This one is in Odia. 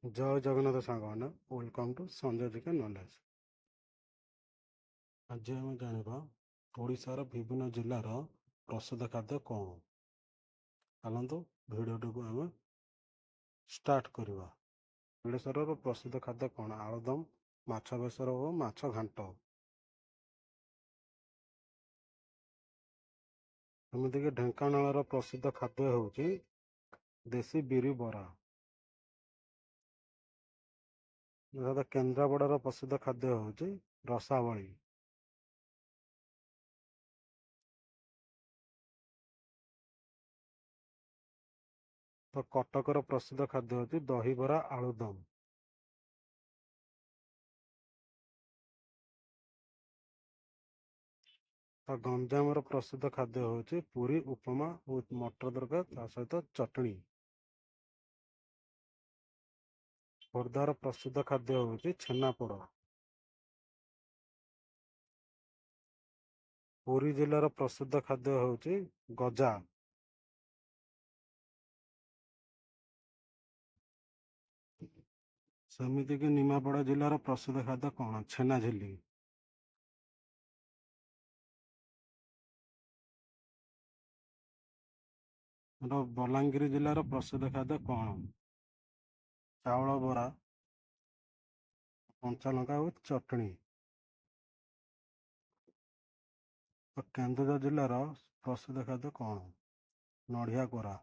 ଜୟ ଜଗନ୍ନାଥ ସାଙ୍ଗମାନେ, welcome to Sanjay GK knowledge. ଆଜି ଆମେ ଜାଣିବା ଓଡ଼ିଶାର ବିଭିନ୍ନ ଜିଲ୍ଲାର ପ୍ରସିଦ୍ଧ ଖାଦ୍ୟ କ'ଣ। ଚାଲନ୍ତୁ, ଭିଡ଼ିଓଟିକୁ ଆମେ ଷ୍ଟାର୍ଟ କରିବା। ବାଲେଶ୍ୱରର ପ୍ରସିଦ୍ଧ ଖାଦ୍ୟ କ'ଣ? ଆଳୁଦମ, ମାଛ ବେସର ଓ ମାଛ ଘାଣ୍ଟ। ଏମିତିକି ଢେଙ୍କାନାଳର ପ୍ରସିଦ୍ଧ ଖାଦ୍ୟ ହେଉଛି ଦେଶୀ ବିରି ବରା। କେନ୍ଦ୍ରାପଡ଼ାର ପ୍ରସିଦ୍ଧ ଖାଦ୍ୟ ହେଉଛି ରସାବଳି। ତ କଟକର ପ୍ରସିଦ୍ଧ ଖାଦ୍ୟ ହେଉଛି ଦହିବରା ଆଳୁଦମ। ତ ଗଞ୍ଜାମର ପ୍ରସିଦ୍ଧ ଖାଦ୍ୟ ହେଉଛି ପୁରୀ ଉପମା ୱିଥ୍ ମଟର ତରକାରୀ, ତା ସହିତ ଚଟଣି। ଖୋର୍ଦ୍ଧାର ପ୍ରସିଦ୍ଧ ଖାଦ୍ୟ ହେଉଛି ଛେନାପୋଡ଼। ପୁରୀ ଜିଲ୍ଲାର ପ୍ରସିଦ୍ଧ ଖାଦ୍ୟ ହେଉଛି ଗଜା। ସେମିତିକି ନିମାପଡ଼ା ଜିଲ୍ଲାର ପ୍ରସିଦ୍ଧ ଖାଦ୍ୟ କ'ଣ? ଛେନାଝିଲ୍ଲି। ବଲାଙ୍ଗୀର ଜିଲ୍ଲାର ପ୍ରସିଦ୍ଧ ଖାଦ୍ୟ କ'ଣ? ଚାଉଳ ବରା, କଞ୍ଚାଲଙ୍କା ଓ ଚଟଣି। ତ କେନ୍ଦୁଝର ଜିଲ୍ଲାର ପ୍ରସିଦ୍ଧ ଖାଦ୍ୟ କ'ଣ? ନଡ଼ିଆ କୋରା।